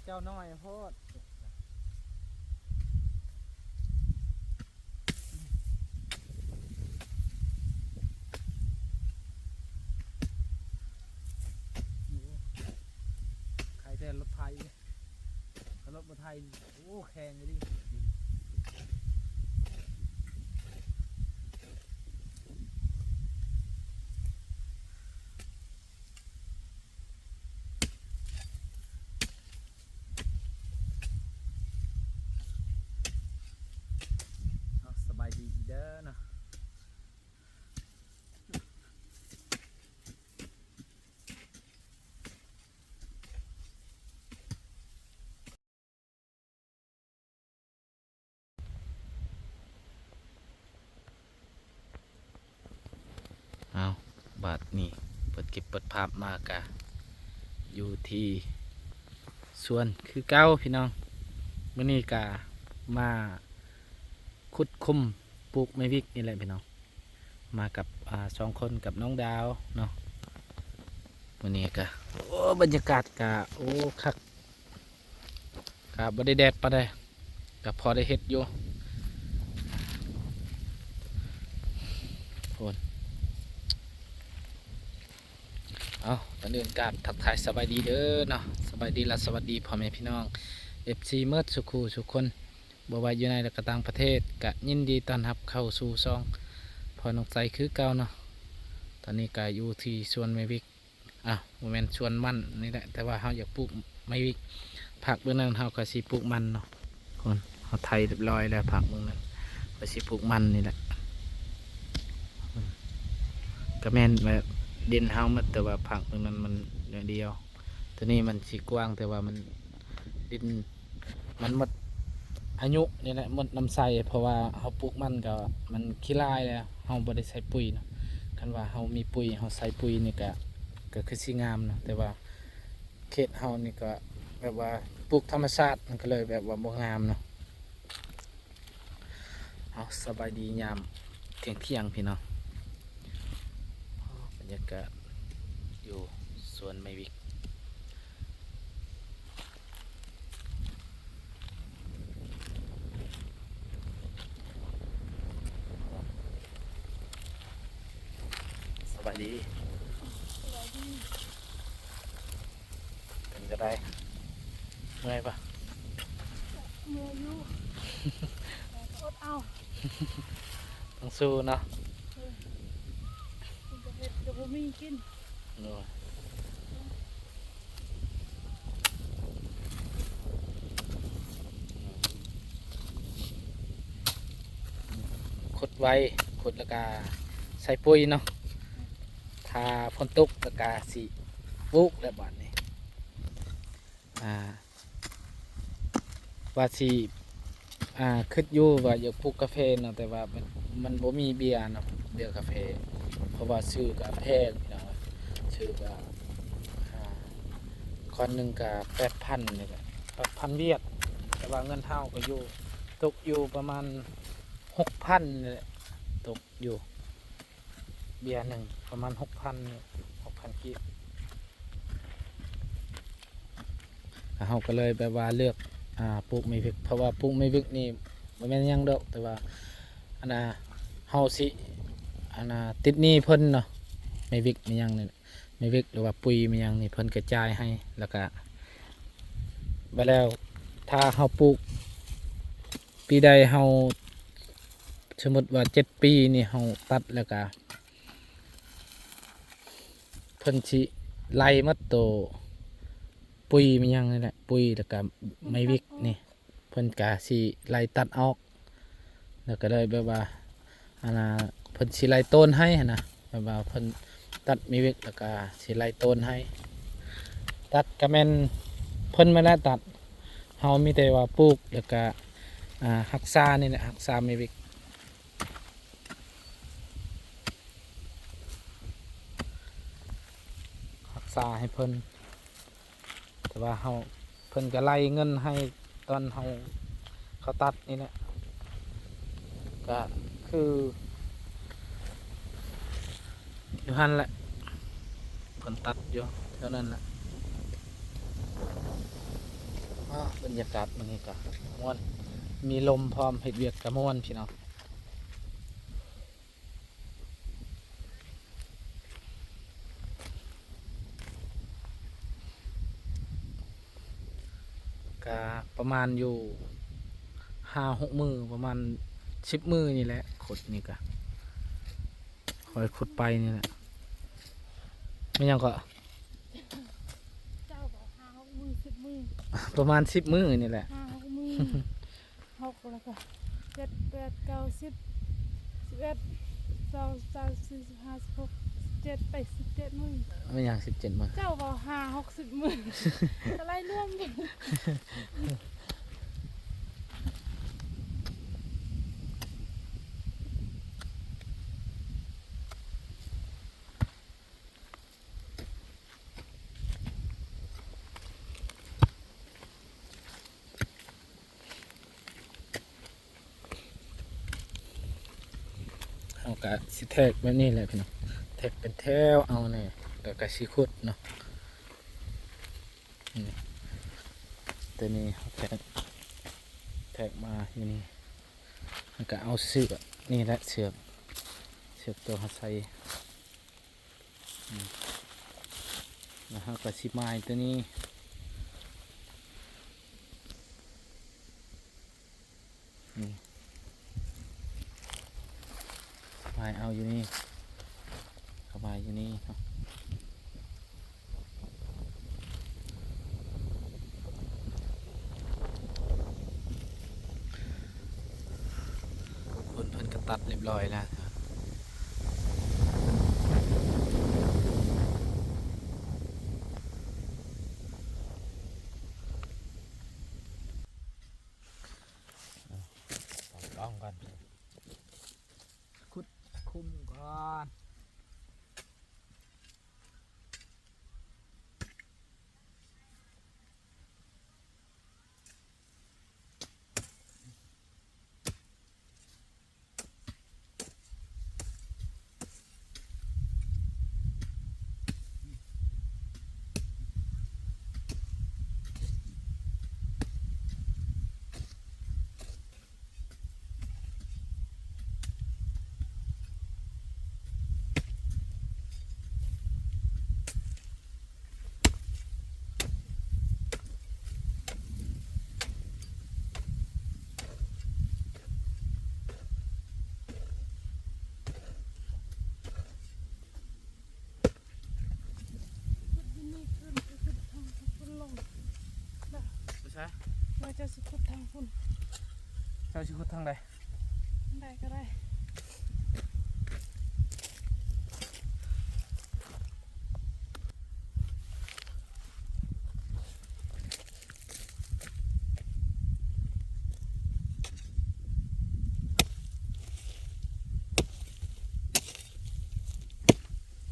ເຈົ້ານ້ອຍໂພດ. ໂອ້ ໃຄແຕ່ລົດໄຖ ຖ້າລົດບໍ່ໄຖ ໂອ້ ແຂງອີ່ຫຼີ. ເອົາ ສະບາຍດີເດີເນາະ. ເອົາ ບາດນີ້ເປີດຄລິບເປີດພາບມາກະຢູ່ທີ່ສວນຄືເກົ່າພີ່ນ້ອງ. ມື້ນີ້ກະມາຂຸດຂຸມປູກໄມ້ວິກນີ້ແຫຼະພີ່ນ້ອງ. ມາກັບ ອ່າ ສອງຄົນກັບນ້ອງດາວເນາະ. ມື້ນີ້ກະ ໂອ້ ບັນຍາກາດກະ ໂອ້ ຄັກ ກະບໍ່ໄດ້ແດດປານໃດ ກະພໍໄດ້ເຮັດຢູ່. ໂອ້ ເອົາ ກ່ອນອື່ນກາບທັກທາຍສະບາຍດີເດີເນາະ. ສະບາຍດີ ແລະ ສະຫວັດດີພໍ່ແມ່ພີ່ນ້ອງ ເອັຟຊີ ໝົດສູ່ຄູ່ສູ່ຄົນ ບໍ່ວ່າຢູ່ໃນ ແລະ ກະຕ່າງປະເທດ ກະຍິນດີຕ້ອນຮັບເຂົ້າສູ່ຊ່ອງພໍ່ນ້ອງໃສຄືເກົ່າເນາະ. ຕອນນີ້ກະຢູ່ທີ່ສວນໄມ້ວິກ ອ້າວ ບໍ່ແມ່ນສວນມັນນີ້ແຫຼະ ແຕ່ວ່າເຮົາຢາກປູກໄມ້ວິກ. ພາກເບື້ອງນັ້ນເຮົາກະຊິປູກມັນເນາະ. ຄົນ ເຮົາໄຖຮຽບຮ້ອຍແລ້ວ ພາກເບື້ອງນັ້ນວ່າຊິປູກມັນນີ້ແຫຼະ. ກະແມ່ນແບບດິນເຮົາໝົດ ແຕ່ວ່າພາກເບື້ອງນັ້ນມັນໜ້ອຍດຽວ. ໂຕນີ້ມັນຊິກວ້າງ ແຕ່ວ່າມັນ ດິນມັນໝົດອາຍຸນີ້ແຫຼະ ໝົດນ້ຳໃຊ້ ເພາະວ່າເຮົາປູກມັນກະມັນຂີ້ລ້າຍແລ້ວ ເຮົາບໍ່ໄດ້ໃສ່ປຸ໋ຍເນາະ. ຄັນວ່າເຮົາມີປຸ໋ຍ ເຮົາໃສ່ປຸ໋ຍນີ້ກະ ກະຄືຊິງາມເນາະ ແຕ່ວ່າເຂດເຮົານີ້ກະແບບວ່າປູກທຳມະຊາດ ມັນກະເລີຍແບບວ່າບໍ່ງາມເນາະ. ເອົາ ສະບາຍດີຍາມທ່ຽງໆ ພີ່ນ້ອງ. ບັນຍາກາດຢູ່ສວນໄມ້ວິກ. ສະບາຍດີ ສະບາຍດີ. ເປັນຈັ່ງໃດ ເມື່ອຍປະ? ເມື່ອຍຢູ່ ແຕ່ກໍອົດເອົາ ຕ້ອງສູ້ເນາະ. ເອີ ມັນກໍເຮັດກໍບໍ່ມີກິນ. ໂດຍ ຂຸດໄວ້ ຂຸດແລ້ວກະໃສ່ປຸ໋ຍເນາະ. ຖ້າຝົນຕົກແລ້ວກະຊິປູກແລ້ວບາດນີ້. ອ່າ ວ່າຊິ ອ່າ ຄິດຢູ່ວ່າຢາກປູກກາເຟເນາະ ແຕ່ວ່າມັນ ມັນບໍ່ມີເບ້ຍເນາະ ເບ້ຍກາເຟ ເພາະວ່າຊື້ກະແພງພີ່ນ້ອງ. ຊື້ກະ ອ່າ ຄອນໜຶ່ງກະແປດພັນນີ້ແຫຼະ ແປດພັນຫວຽດ ແຕ່ວ່າເງິນເຮົາກະຢູ່ ຕົກຢູ່ປະມານຫົກພັນນີ້ແຫຼະ ຕົກຢູ່ ເບ້ຍໜຶ່ງປະມານຫົກພັນ ຫົກພັນກີບ. ເຮົາກໍເລີຍແບບວ່າເລືອກ ອ່າ ປູກໄມ້ວິກ ເພາະວ່າປູກໄມ້ວິກນີ້ບໍ່ແມ່ນຫຍັງດອກ ແຕ່ວ່າ ອັນນ່າ ເຮົາຊິ ອັນນ່າ ຕິດໜີ້ເພິ່ນເນາະ. ໄມ້ວິກແມ່ນຫຍັງນີ້ ໄມ້ວິກ ຫຼືວ່າປຸ໋ຍແມ່ນຫຍັງນີ້ ເພິ່ນກະຈ່າຍໃຫ້ ແລ້ວກະ ບາດແລ້ວ ຖ້າເຮົາປູກ ປີໃດເຮົາ ສົມມຸດວ່າເຈັດປີນີ້ ເຮົາຕັດແລ້ວກະ ເພິ່ນຊິໄລ່ໝົດໂຕປຸ໋ຍແມ່ນຫຍັງນີ້ແຫຼະ ປຸ໋ຍ ແລ້ວກະໄມ້ວິກນີ້ ເພິ່ນກະຊິໄລ່ຕັດອອກ ແລ້ວກະເລີຍແບບວ່າ ອັນນ່າ ເພິ່ນຊິໄລ່ໂຕນໃຫ້ຫັ້ນນະ ແບບວ່າເພິ່ນຕັດໄມ້ວິກ ແລ້ວກະຊິໄລ່ໂຕນໃຫ້. ຕັດກະແມ່ນເພິ່ນມາແລ້ວຕັດ ເຮົາມີແຕ່ວ່າປູກ ແລ້ວກະ ອ່າ ຮັກສານີ້ແຫຼະ ຮັກສາໄມ້ວິກ ຮັກສາໃຫ້ເພິ່ນ. ແຕ່ວ່າເຮົາ ເພິ່ນກະໄລ່ເງິນໃຫ້ຕອນເຮົາ ເຂົາຕັດນີ້ແຫຼະ ກະຄື ຢູ່ຫັ້ນແຫຼະ ເພິ່ນຕັດຢູ່ແຖວນັ້ນແຫຼະ. ເນາະ ບັນຍາກາດມື້ນີ້ກໍມ່ວນ ມີລົມພ້ອມ ເຮັດວຽກກໍມ່ວນພີ່ນ້ອງ. ກະປະມານຢູ່ຫ້າຫົກມື້ ປະມານສິບມື້ນີ້ແຫຼະ ຂຸດນີ້ກະ ຄ່ອຍຂຸດໄປນີ້ແຫຼະ. ແມ່ນຫຍັງເກາະ? ເຈົ້າບອກຫ້າຫົກມື້ ສິບມື້ ປະມານສິບມື້ນີ້ແຫຼະ ຫ້າຫົກມື້. ຫົກ ແລ້ວກໍເຈັດ ແປດ ເກົ້າ ສິບ ສິບເອັດ ສິບສອງ ສິບສາມ ສິບສີ່ ສິບຫ້າ ສິບຫົກ ສິບເຈັດ ໄປສິບເຈັດມື້. ແມ່ນຫຍັງສິບເຈັດມື້? ເຈົ້າເວົ້າຫ້າຫົກສິບມື້ ກໍໄລ່ລວມ. ເຮົາກະຊິແທກແບບນີ້ແຫຼະພີ່ນ້ອງ ແທກເປັນແຖວເອົານີ້ ແລ້ວກະຊິຂຸດເນາະ. ນີ້ ຕົວນີ້ເຮົາແທກ ແທກມາຢູ່ນີ້ ແລ້ວກະເອົາເຊືອກນີ້ແຫຼະ ເຊືອກ ເຊືອກຕົວເຮົາໃສ່ ອືມ ແລ້ວເຮົາກໍຊິໝ່າຍຕົວນີ້ ນີ້ ໝ່າຍເອົາຢູ່ນີ້ ກໍໝ່າຍຢູ່ນີ້ເນາະ. ພຸ້ນເພິ່ນກໍຕັດຮຽບຮ້ອຍແລ້ວ. ເອົາກ້ອງກ່ອນ ຂຸດຂຸມກ່ອນ. ไส ว่าเจ้าสิขุดทางพุ้น เจ้าสิขุดทางใด ทางใดก็ได้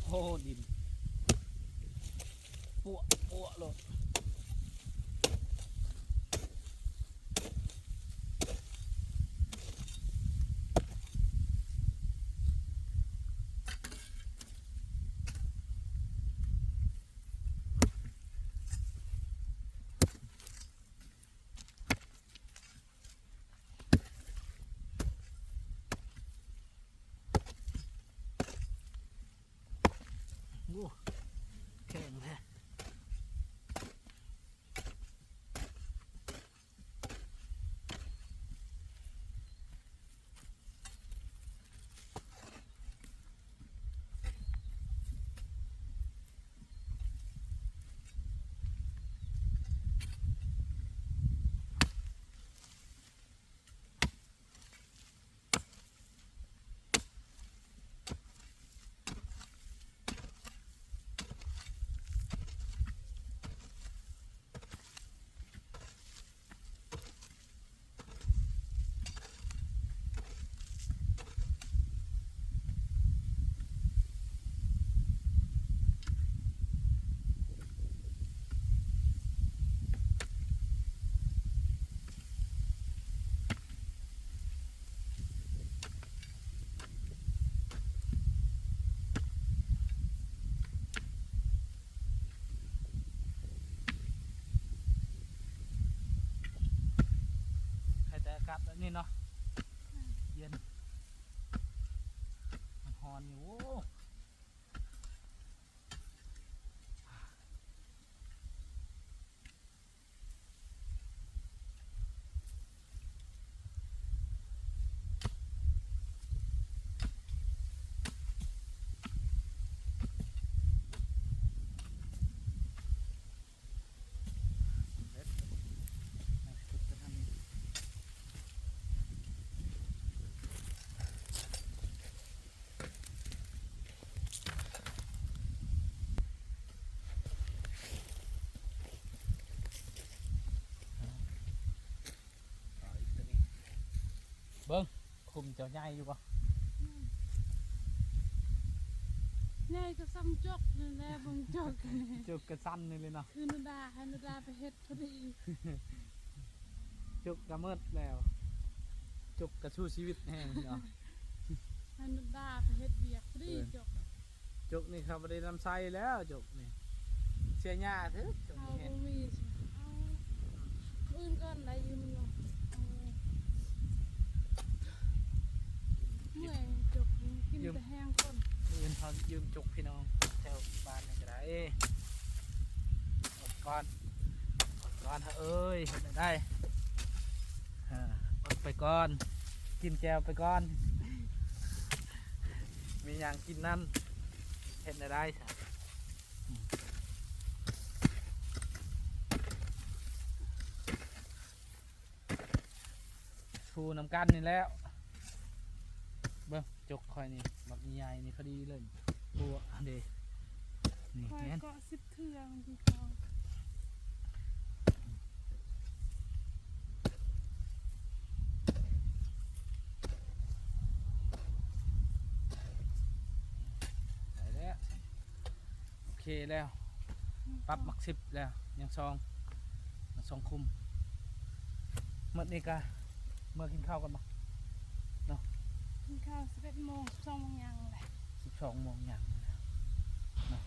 โอ้ ดิน ปัวะปัวะโลด โอ้ แข็งแท้. โ າດແບບນີ້ເນາະ ເຢັນ ມັນຮ້ອນຢູ່ ໂອ້. ເບິ່ງ ຂຸມເຈົ້າໃຫຍ່ຢູ່ບໍ່? ອືມ ໃຫຍ່ກໍສ່ຳຈົກນີ້ແຫຼະ ເບິ່ງຈົກນີ້ ຈົກກໍສັ້ນນີ້ເລີຍເນາະ ຄືນາດາ ໃຫ້ນາດາໄປເຮັດພໍດີ ຈົກກໍໝົດແລ້ວ ຈົກກໍສູ້ຊີວິດແຮງເນາະ ໃຫ້ນາດາໄປເຮັດວຽກພໍດີ ເອີ ຈົກ. ຈົກນີ້ເຂົາບໍ່ໄດ້ນຳໃຊ້ແລ້ວ ຈົກນີ້ເສຍຫຍ້າເທີ ຈົກນີ້ເຮັດ ເຮົາບໍ່ມີ ເອົາ ອືມ ມື້ອື່ນກ່ອນໄດ້ຢູ່ ມັນວ່າ ເອີ ເມື່ອຍຈົກນີ້ ກິນແຕ່ແຮງກ່ອນ ມື້ອື່ນເຮົາຢືມຈົກພີ່ນ້ອງ ແຖວບ້ານນີ້ກໍໄດ້ ອດກ່ອນ ອດກ່ອນເອີຍ ເຮັດແນວໃດ ອ່າ ອດໄປກ່ອນ ກິນແຈ່ວໄປກ່ອນ ມີຫຍັງກິນນັ້ນ ເຮັດແນວໃດຊະ ສູ້ນຳກັນນີ້ແຫຼະ ເບິ່ງ ຈົກຂ້ອຍນີ້ ບັກໃຫຍ່ໆນີ້ ພໍດີເລີຍ ໂອ້ ອັນເດ ນີ້ ຂ້ອຍແມ່ນ ເກາະສິບເທື່ອ ໄດ້ແລ້ວ ໂອເຄແລ້ວ ປັບມັກສິບແລ້ວ ຍັງສອງ ຍັງສອງຂຸມ ໝົດນີ້ກະເມືອກິນເຂົ້າກ່ອນບໍ່ເນາະ ກິນເຂົ້າສິບເອັດໂມງ ສິບສອງໂມງຍັງແຫຼະ ສິບສອງໂມງຍັງແລ້ວເນາະ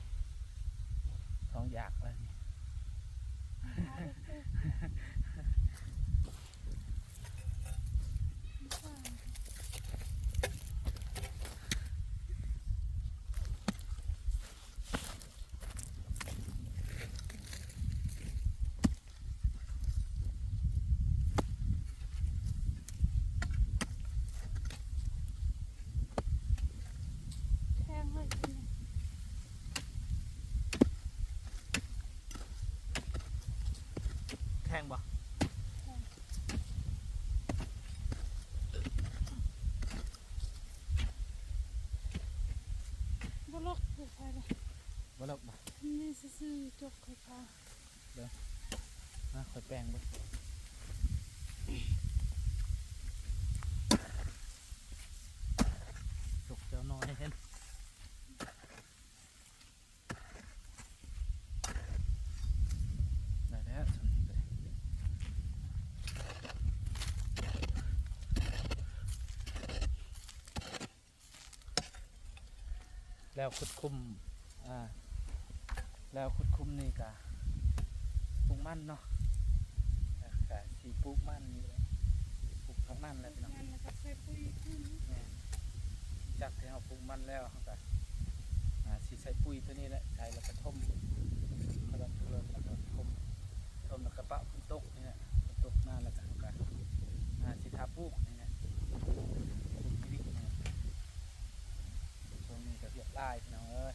ທ້ອງຢາກແລ້ວນີ້. ແທງໄວ້ ແທງບໍ່? ແທງ ບໍ່ເລິກ ບໍ່ເລິກບໍ່? ມີຊື່ໆ ຈົກຂ້ອຍພາ ເບິ່ງ ມາ ຂ້ອຍແປງເບິ່ງ ຈົກເຈົ້ານ້ອຍເຫັນ. ໄດ້ແລ້ວ ສ່ຳນີ້ກໍໄດ້ ແລ້ວຂຸດຂຸມ ອ່າ ແລ້ວຂຸດຂຸມນີ້ກະປູກມັນເນາະ ກະຊິປູກມັນນີ້ແຫຼະ ປູກຜັກນັ້ນແຫຼະ ປູກມັນແລ້ວກໍໃສ່ປຸ໋ຍຂຶ້ນ ແມ່ນ ຈາກທີ່ເຮົາປູກມັນແລ້ວ ເຮົາກໍ ອ່າ ຊິໃສ່ປຸ໋ຍຕົວນີ້ແຫຼະ ໃສ່ແລ້ວກໍຖົມ ແລ້ວກໍຖົມ ຖົມແລ້ວກໍປະຝົນຕົກນີ້ແຫຼະ ຝົນຕົກມາແລ້ວກໍເຮົາກໍ ອ່າ ຊິຖ້າປູກນີ້ແຫຼະ ປູກທີ່ດິນນີ້ແຫຼະ ຊ່ວງນີ້ກໍວຽກຫຼາຍພີ່ນ້ອງເອີຍ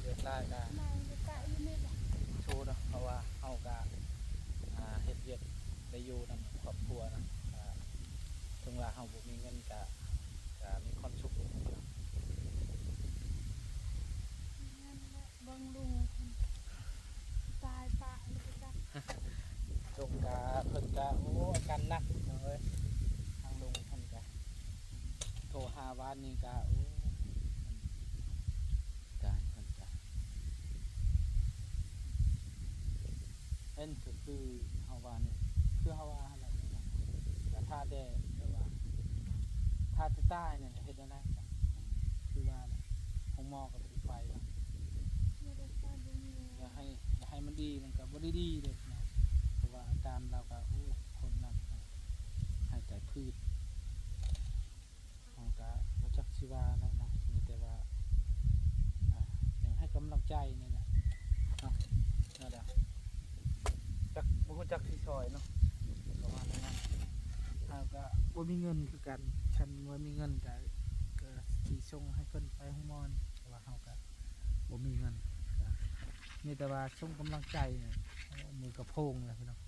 ວຽກຫຼາຍກໍ ໂຊເນາະ ເພາະວ່າເຮົາກໍ ອ່າ ເຮັດວຽກໄດ້ຢູ່ນຳຄອບຄົວນະ ອ່າ ເຖິງວ່າເຮົາບໍ່ມີເງິນກະ ກະມີຄວາມສຸກ. ເບິ່ງລຸງເພິ່ນຕາຍປະແລ້ວໄປຈັກ ລົງກະ ເພິ່ນກະ ໂອ້ ອາການໜັກເນາະເອີຍ ທາງລຸງເພິ່ນກະ ໂທຫາວານນີ້ກະ ໂອ້ ການເພິ່ນກະ ເຫັນກໍຄືເຮົາວ່ານີ້ ຄືເຮົາວ່າຫັ້ນແຫຼະ ກະຖ້າແຕ່ແບບວ່າ ຖ້າແຕ່ຕາຍນີ້ເຮັດແນວໃດ ຄືວ່າແຫຼະ ໂຮງໝໍກໍບໍ່ໄດ້ໄປ ບໍ່ໄດ້ໄປ ບໍ່ມີ ຢ່າໃຫ້ ຢ່າໃຫ້ ມັນດີ ມັນກໍບໍ່ໄດ້ດີເດ້ເນາະ ເພາະວ່າອາການລາວກໍ ໂອ້ ຄົນໜັກ ຫາຍໃຈຜືດ ເຮົາກໍບໍ່ຈັກຊິວ່າແຫຼະເນາະ ມີແຕ່ວ່າ ອ່າ ຍັງໃຫ້ກຳລັງໃຈນີ້ແຫຼະເນາະ ນັ້ນແຫຼະ ຈັກ ບໍ່ຮູ້ຈັກຊິຊ່ອຍເນາະ ປະມານນັ້ນ ເຮົາກໍບໍ່ມີເງິນຄືກັນ ຄັນວ່າມີເງິນກໍ ກໍຊິສົ່ງໃຫ້ເພິ່ນໄປໂຮງໝໍ ແຕ່ວ່າເຮົາກໍ ບໍ່ມີເງິນ ມີແຕ່ວ່າສົ່ງກຳລັງໃຈ ໂອ້ ມືກະໂພງແລ້ວພີ່ນ້ອງ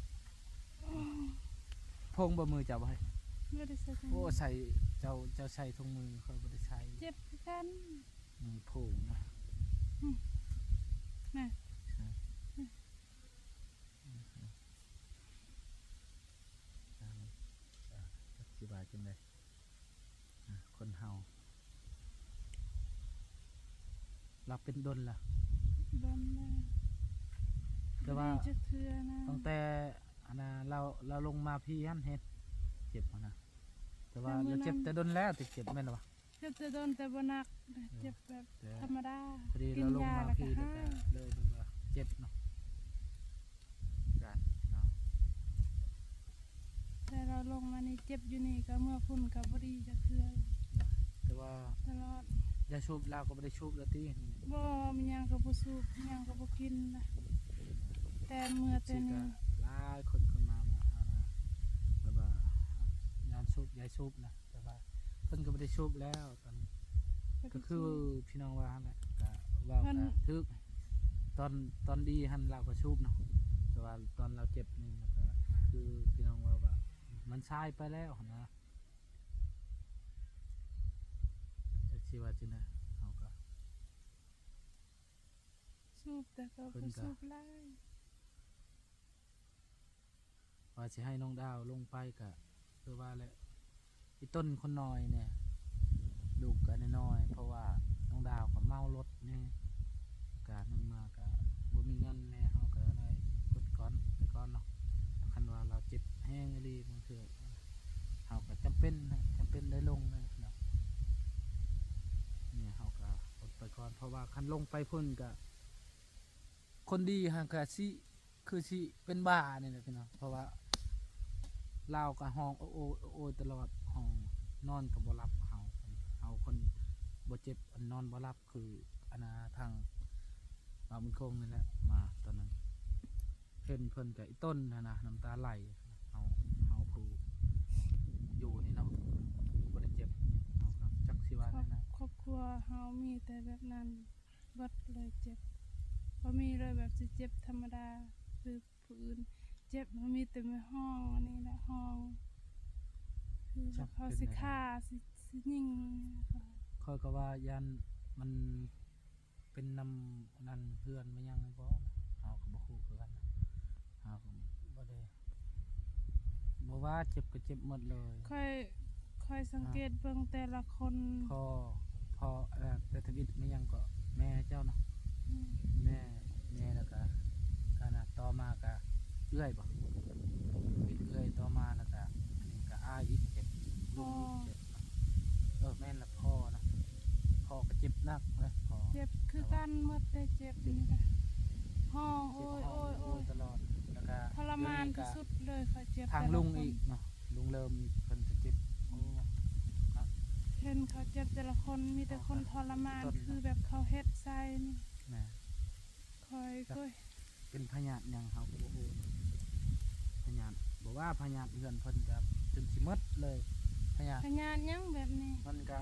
ໂພງບໍ່ມືເຈົ້າບໍ່? ບໍ່ໄດ້ໃສ່ ໂອ້ ໃສ່ ເຈົ້າ ເຈົ້າໃສ່ຖົງມື ຂ້ອຍບໍ່ໄດ້ໃສ່ ເຈັບຄືກັນ ມືໂພງນະ ອືມ ນະ ນະ ອືມ ຈັກຊິວ່າຈັ່ງໃດ ອ່າ ຄົນເຮົາ ລາວເປັນດົນລະ ດົນແລ້ວ ແຕ່ວ່າ ບໍ່ໄດ້ຈັກເທື່ອນະ ຕັ້ງແຕ່ ອັນນ່າ ລາວ ລາວລົງມາພີ້ຫັ້ນເຮັດ ເຈັບຫັ້ນນະ ແຕ່ວ່າ ແຕ່ມື້ນັ້ນ ລາວເຈັບແຕ່ດົນແລ້ວ ແຕ່ເຈັບແມ່ນລະວະ? ເຈັບແຕ່ດົນ ແຕ່ບໍ່ໜັກ ເອີ ເຈັບແບບ ແຕ່ ທຳມະດາ ພໍດີ ກິນຢາແລ້ວກໍຫາຍ ລາວລົງມາພີ້ແລ້ວກໍເລີຍແບບວ່າເຈັບເນາະ ການເນາະ ແຕ່ລາວລົງມານີ້ເຈັບຢູ່ນີ້ ກໍເມືອພຸ້ນກໍບໍ່ດີຈັກເທື່ອ ແຕ່ວ່າ ຕະຫຼອດ ຢາສູບລາວກໍບໍ່ໄດ້ສູບແລ້ວຕິ? ບໍ່ ມັນຫຍັງກໍບໍ່ສູບ ຫຍັງກໍບໍ່ກິນນະ ແຕ່ເມືອແຕ່ນີ້ ຫຼາຍຄົນເຂົ້າມາ ມາຫາ ແບບວ່າ ຍາມສູບ ຢາສູບນະ ແຕ່ວ່າເພິ່ນກໍບໍ່ໄດ້ສູບແລ້ວ ຕອນ ກໍຄືພີ່ນ້ອງວ່າຫັ້ນແຫຼະ ກໍເວົ້າກໍຖືກ ຕອນ ຕອນດີຫັ້ນລາວກໍສູບເນາະ ແຕ່ວ່າຕອນລາວເຈັບນີ້ ມັນກໍຄືພີ່ນ້ອງເວົ້າວ່າ ມັນສາຍໄປແລ້ວຫັ້ນນະ ຈັກຊິວ່າຈັ່ງໃດ ເຮົາກໍ ສູບ ແຕ່ກໍ ເພິ່ນກໍ ບໍ່ສູບຫຼາຍ ວ່າຊິໃຫ້ນ້ອງດາວລົງໄປກະຄືວ່າແຫຼະ ອີ່ຕົນຄົນນ້ອຍແດ່ ລູກກະນ້ອຍໆ ເພາະວ່ານ້ອງດາວກະເມົາລົດແດ່ ກະໜຶ່ງມາກະບໍ່ມີເງິນແດ່ ເຮົາກະໄດ້ອົດກ່ອນໄປກ່ອນເນາະ ຄັນວ່າລາວເຈັບແຮງອີ່ຫຼີບາງເທື່ອເຮົາກະຈຳເປັນນະ ຈຳເປັນໄດ້ລົງນະ ນີ້ເຮົາກະອົດໄປກ່ອນ ເພາະວ່າຄັນລົງໄປພຸ້ນກະ ຄົນດີຫັ້ນກະຊິ ຄືຊິເປັນບ້ານີ້ແຫຼະພີ່ນ້ອງ ເພາະວ່າລາວກະຮ້ອງໂອດໂອຍຕະຫຼອດ ຮ້ອງ ນອນກະບໍ່ຫຼັບ ເຮົາ ເຮົາຄົນບໍ່ເຈັບ ອັນນອນບໍ່ຫຼັບ ຄືອັນນ່າ ທາງບ່າວບຸນຄົງນີ້ແຫຼະ ມາຕອນນັ້ນ ເຫັນເພິ່ນກະອີ່ຕົນຫັ້ນນະ ນ້ຳຕາໄຫຼ ເຮົາ ເຮົາຜູ້ຢູ່ນີ້ເນາະ ບໍ່ໄດ້ເຈັບ ເຮົາກະຈັກຊິວ່າແນວໃດ ຄອບຄົວເຮົາມີແຕ່ແບບນັ້ນ ເບິດເລີຍ ເຈັບ ບໍ່ມີເລີຍ ແບບຊິເຈັບທຳມະດາ ຄືຜູ້ອື່ນເຈັບ ມັນມີແຕ່ແມ່ຮ້ອງ ອັນນີ້ແຫຼະຮ້ອງ ຄືເຂົາຊິຂ້າ ຊິ ຊິຍິງ ຂ້ອຍກໍວ່າຢ້ານມັນເປັນນຳ ອັນນັ້ນ ເຮືອນແມ່ນຫຍັງນີ້ບໍ ເຮົາກໍບໍ່ຮູ້ຄືກັນ ເຮົາກໍບໍ່ໄດ້ ບໍ່ວ່າເຈັບກໍເຈັບໝົດເລີຍ ຂ້ອຍ ຂ້ອຍສັງເກດເບິ່ງແຕ່ລະຄົນ ພໍ່ ພໍ່ ເອີ ແຕ່ທຳອິດແມ່ນຫຍັງເກາະ ແມ່ເຈົ້ານະ ອືມ ແມ່ ແມ່ ແລ້ວກະ ອັນນ່າ ຕໍ່ມາກະເອື້ອຍບໍ ເອື້ອຍ ຕໍ່ມາແລ້ວກະ ອັນນີ້ກະອ້າຍອີກເຈັບ ລຸງອີກເຈັບ ເອີ ແມ່ນລະ ພໍ່ນະ ພໍ່ກໍເຈັບໜັກເລີຍ ພໍ່ ເຈັບຄືກັນໝົດເດ້ ເຈັບນີ້ນະ ຮ້ອງໂອຍໂອຍໂອຍຕະຫຼອດ ແລ້ວກະທໍລະມານທີ່ສຸດເລີຍ ຂ້ອຍເຈັບ ທາງລຸງອີກເນາະ ລຸງເລີມອີກ ເພິ່ນກໍເຈັບ ໂອ້ ເຫັນເຂົາເຈັບແຕ່ລະຄົນ ມີແຕ່ຄົນທໍລະມານ ຄືແບບເຂົາເຮັດໃສ່ນີ້ ຂ້ອຍ ຂ້ອຍ ເປັນພະຍາດຫຍັງເຮົາກໍບໍ່ຮູ້ ພະຍາດ ບໍ່ວ່າພະຍາດເຮືອນເພິ່ນກໍຈົນຊິໝົດເລີຍ ພະຍາດ ພະຍາດຫຍັງແບບນີ້ ມັນກໍ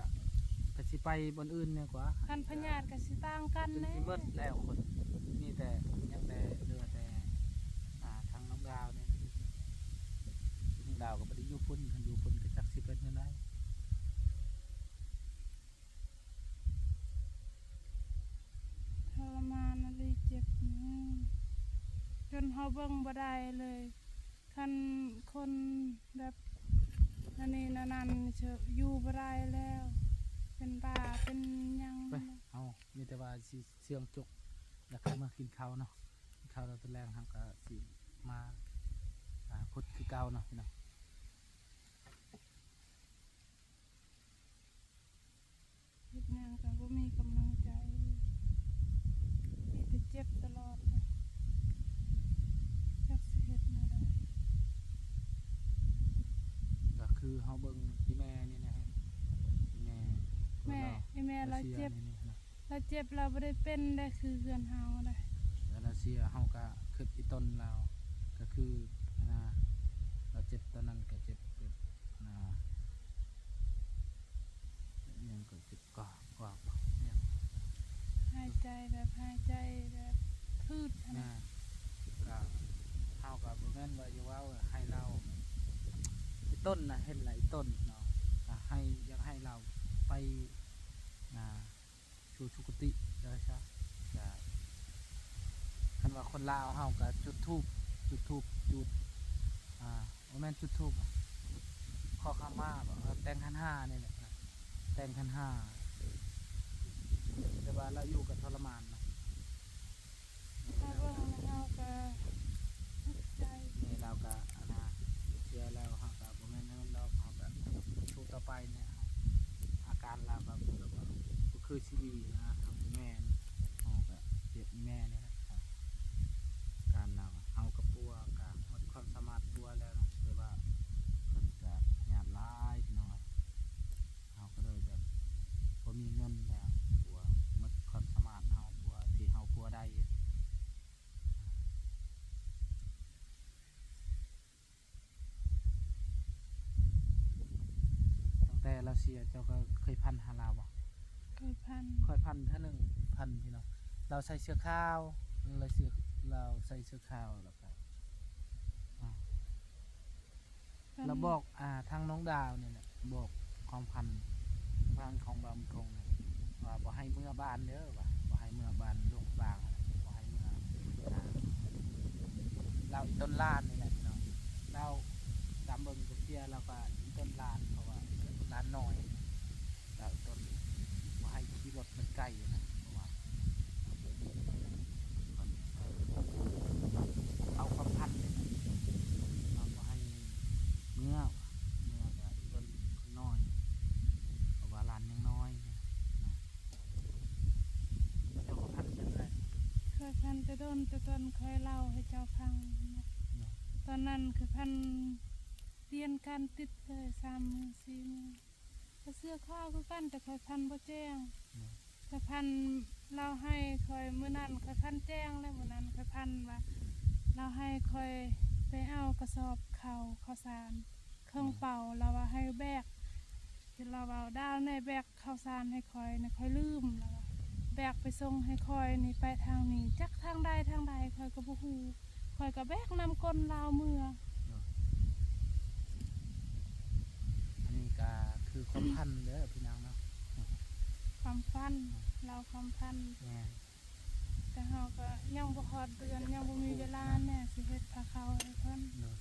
ກໍຊິໄປບ່ອນອື່ນແນວກວ່າ ຄັນພະຍາດກໍຊິຕ່າງກັນແດ່ ຈົນຊິໝົດແລ້ວຄົນ ມີແຕ່ ຍັງແຕ່ ເຫຼືອແຕ່ ອ່າ ທາງນ້ອງດາວນີ້ ນ້ອງດາວກໍບໍ່ໄດ້ຢູ່ພຸ້ນ ຄັນຢູ່ພຸ້ນກໍຈັກຊິເປັນແນວໃດ. ທໍລະມານອີ່ຫຼີ ເຈັບ ຈົນເຮົາເບິ່ງບໍ່ໄດ້ເລີຍ ຄັນຄົນແບບ ອັນນີ້ ອັນນັ້ນ ຢູ່ບໍ່ໄດ້ແລ້ວ ເປັນບ້າເປັນຫຍັງ ໄປ ເຮົາມີແຕ່ວ່າຊິສ່ຽງຈົກ ແລ້ວກໍມາກິນເຂົ້າເນາະ ກິນເຂົ້າແລ້ວຕອນແລງເຮົາກໍຊິມາ ອ່າ ຂຸດຄືເກົ່າເນາະ ພີ່ນ້ອງ. ເຮັດຫຍັງກໍບໍ່ມີກຳລັງໃຈ ມີແຕ່ເຈັບຕະຫຼອດເລີຍ. ຄືເຮົາເບິ່ງອີ່ແມ່ນີ້ນະ ອີ່ແມ່ ແມ່ ອີ່ແມ່ລາວເຈັບ ລາວເຈັບ ລາວບໍ່ໄດ້ເປັນໄດ້ຄືເຮືອນເຮົາໄດ໋ ແລ້ວລາວເສຍ ເຮົາກະຄຶດອີ່ຕົນລາວ ກະຄື ອັນນ່າ ລາວເຈັບຕອນນັ້ນກະເຈັບແບບ ອັນນ່າ ອີ່ຫຍັງກະເຈັບ ກອກ ກອກ ຫາຍໃຈແບບ ຫາຍໃຈແບບ ຄືດຫັ້ນນະ ອ່າ ກະ ເຮົາກະບໍ່ແມ່ນວ່າຈະເວົ້າໃຫ້ລາວ ອີ່ຕົນນະ ເຫັນລະ ອີ່ຕົນເນາະ ກະໃຫ້ ຢາກໃຫ້ລາວໄປ ອ່າ ສູ່ສຸຄະຕິ ວ່າຊະ ກະ ຄັນວ່າຄົນລາວເຮົາກະຈຸດທູບ ຈຸດທູບ ຈຸດ ອ່າ ບໍ່ແມ່ນຈຸດທູບ ຂໍຂະມາບໍ ແຕ່ງຂັນຫ້ານີ້ແຫຼະ ແຕ່ງຂັນຫ້າ ແຕ່ວ່າລາວຢູ່ກະທໍລະມານນະ ເຮົາເບິ່ງແລ້ວເຮົາກະທຸກໃຈ ແມ່ລາວກະ ອັນນ່າ ເສຍແລ້ວ ເຮົາກະບໍ່ແມ່ນຫຍັງດອກ ເຮົາກະສູ້ຕໍ່ໄປແຫຼະ ອາການລາວກະຄືວ່າ ບໍ່ຄືຊິດີນະ ເຮົາກະແມ່ນ ເຮົາກະເຈັບແມ່ນີ້ແຫຼະ ການລາວ ເຮົາກະປົວ ກະໝົດຄວາມສາມາດປົວແລ້ວເນາະ ແຕ່ວ່າເພິ່ນກະຍາດຫຼາຍພີ່ນ້ອງເອີຍ ເຮົາກະເລີຍແບບບໍ່ມີເງິນແລ້ວ ປົວໝົດຄວາມສາມາດເຮົາ ປົວທີ່ເຮົາປົວໄດ້. ຕັ້ງແຕ່ລາວເສຍ ເຈົ້າກະເຄີຍພັນຫາລາວບໍ່? ເຄີຍພັນ ຂ້ອຍພັນເທື່ອໜຶ່ງ ພັນພີ່ນ້ອງ ລາວໃສ່ເສື້ອຂາວ ລາວໃສ່ເສື້ອ ລາວໃສ່ເສື້ອຂາວ ແລ້ວກະ ອ່າ ລາວບອກ ອ່າ ທາງນ້ອງດາວນີ້ແຫຼະ ບອກຂອງພັນ ທາງຂອງບ່າວບຸນຄົງນີ້ ວ່າບໍ່ໃຫ້ເມືອບ້ານເດີ ວ່າບໍ່ໃຫ້ເມືອບ້ານລູກບາງ ບໍ່ໃຫ້ເມືອ ອ່າ ລາວອີ່ຕົນຫຼານນີ້ແຫຼະພີ່ນ້ອງ ລາວຕາມເບິ່ງກະເສຍ ລາວກະອີ່ຕົນຫຼານ ເພາະວ່າຫຼານນ້ອຍ ລາວອີ່ຕົນບໍ່ໃຫ້ຂີ່ລົດໄປໄກນະ ເພາະວ່າ ເອົາຄວາມພັນເດ້ ລາວບໍ່ໃຫ້ເມືອ ເມືອກະອີ່ຕົນນ້ອຍ ເພາະວ່າຫຼານຍັງນ້ອຍນະ. ເຈົ້າກໍພັນເປັນໃດ? ເຄີຍພັນແຕ່ດົນ ແຕ່ຕອນຂ້ອຍເລົ່າໃຫ້ເຈົ້າຟັງນະ ຕອນນັ້ນຄືພັນຕຽນກັນຕິດເລີຍ ສາມມື້ສີ່ມື້ ກະເສື້ອຂາວຄືກັນ ແຕ່ຂ້ອຍພັນບໍ່ແຈ້ງ ກະພັນລາວໃຫ້ຂ້ອຍ ມື້ນັ້ນຂ້ອຍພັນແຈ້ງແລ້ວ ມື້ນັ້ນຂ້ອຍພັນວ່າ ລາວໃຫ້ຂ້ອຍໄປເອົາກະສອບເຂົ້າ ເຂົ້າສານ ເຄິ່ງເປົາ ລາວວ່າໃຫ້ແບກ ລາວເວົ້າ ດາວແນ່ ແບກເຂົ້າສານໃຫ້ຂ້ອຍແນ່ ຂ້ອຍລືມ ລາວວ່າ ແບກໄປສົ່ງໃຫ້ຂ້ອຍນີ້ ໄປທາງນີ້ ຈັກທາງໃດທາງໃດ ຂ້ອຍກະບໍ່ຮູ້ ຂ້ອຍກະແບກນຳກົ້ນລາວເມືອ. ອັນນີ້ກະຄືຄວາມຝັນເດີພີ່ນ້ອງເນາະ ຄວາມຝັນ ລາວຄວາມຝັນ ແມ່ນ ແຕ່ເຮົາກະຍັງບໍ່ຮອດເດືອນ ຍັງບໍ່ມີເວລາແນ່ ຊິເຮັດພາເຂົ້າໃຫ້ເພິ່ນ ໂດຍ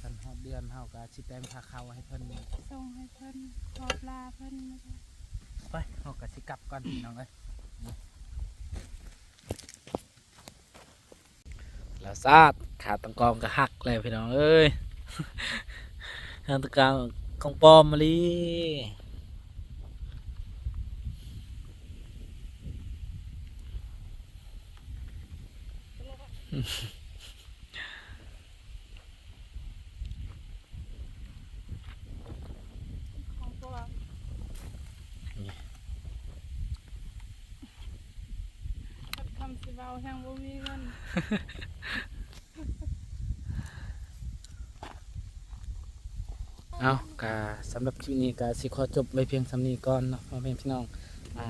ຄັນຮອດເດືອນເຮົາກະຊິແຕ່ງພາເຂົ້າໃຫ້ເພິ່ນ ສົ່ງໃຫ້ເພິ່ນ ຂອບລາເພິ່ນ ໄປ ເຮົາກະຊິກັບກ່ອນພີ່ນ້ອງເອີຍ. ລາວຊາດ ຂາຕັ້ງກ້ອງກະຫັກແລ້ວພີ່ນ້ອງເອີຍ ຂາຕັ້ງກ້ອງຂອງປອມມາລີ. ຂອງປອມ ຄັນຄຳຊິເວົ້າແຮງບໍ່ມີເງິນ. ເອົາ ກະສຳລັບຄລິບນີ້ກະຊິຂໍຈົບໄວ້ພຽງສ່ຳນີ້ກ່ອນເນາະ ພໍ່ແມ່ພີ່ນ້ອງ ອ່າ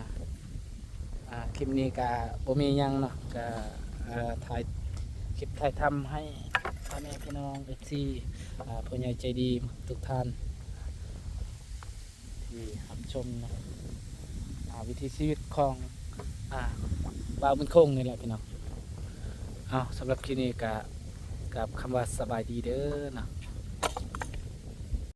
ອ່າ ຄລິບນີ້ກະບໍ່ມີຫຍັງເນາະ ກະ ອ່າ ຖ່າຍຄລິບຖ່າຍທຳໃຫ້ພໍ່ແມ່ພີ່ນ້ອງ ເອັຟຊີ ອ່າ ຜູ້ໃຫຍ່ໃຈດີທຸກທ່ານ ທີ່ຮັບຊົມເນາະ ອ່າ ວິຖີຊີວິດຂອງ ອ່າ ບ່າວບຸນຄົງນີ້ແຫຼະພີ່ນ້ອງ. ເອົາ ສຳລັບຄລິບນີ້ກະ ກັບຄຳວ່າສະບາຍດີເດີເນາະ.